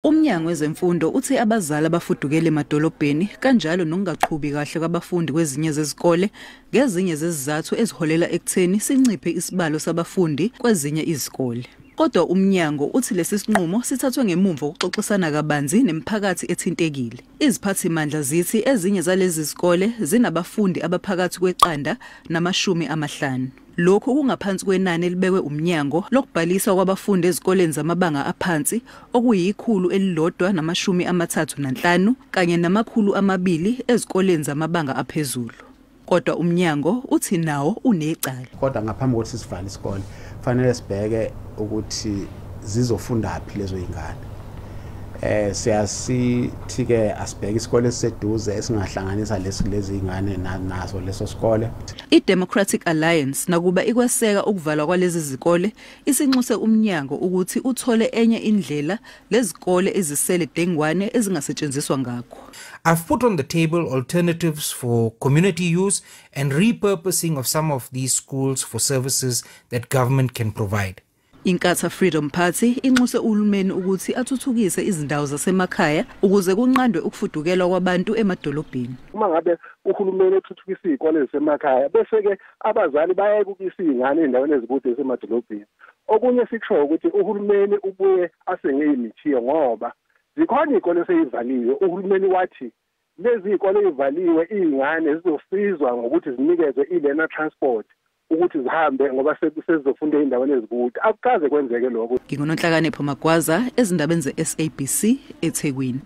Umnyango wezemfundo uthi abazali abafudukele emadolobheni kanjalo nokungaqhubi kahle kwabafundi kwezinye zezikole ngezinye zezizathu eziholela ekutheni sinciphe isibalo sabafundi kwezinye izikole. Kodwa umnyango uthi lesi sinqumo sithathwe ngemuva kokuxoxisana kabanzi nemiphakathi ethintekile. Iziphathimandla zithi ezinye zalezi zikole zinabafundi abaphakathi kweqanda nama-50. Lokhu kungaphansi kwenani elibekwe umnyango lokubhaliswa kwabafundi ezikoleni zamabanga aphansi okuyi-135 kanye nama-200 ezikoleni zamabanga aphezulu. Kodwa umnyango uthi nawo unecala. Kodwa ngaphambi kokuthi sivale isikole fanele sibheke ukuthi zizofunda phi lezo zingane. Siyasithi ke asibheke isikole esiseduze esingahlanganisa lezi zingane naso leso sikole. I-Democratic Alliance nakuba ikweseka ukuvalwa kwalezi zikole isinxuse umnyango ukuthi uthole enye indlela lezikole ezisele dengwane ezingasetshenziswa ngakho. I've put on the table alternatives for community use and repurposing of some of these schools for services that government can provide. Inkatha Freedom Party inxuse uhulumeni ukuthi athuthukise izindawo zasemakhaya ukuze kunqandwe ukufudukelwa kwabantu emadolobheni. Uma ngabe uhulumeni ethuthukisa izikole zasemakhaya bese ke abazali bayeke ukuyisa izingane ezindaweni ezikude esemadolobheni. Okunye sikusho ukuthi uhulumeni ubuye asenge imithiyo ngoba zikhona izikole eseyivaliwe. Uhulumeni wathi lezi izikole ezivaliwe izingane zizosizwa ngokuthi zinikezwe i-learner transport ukuthi zihambe ngoba sezizofunda ezindaweni ezikude. Akukaze kwenzeke lokho. NginguNonhlakanipho Magwaza ezindabeni ze-SABC eThekwini.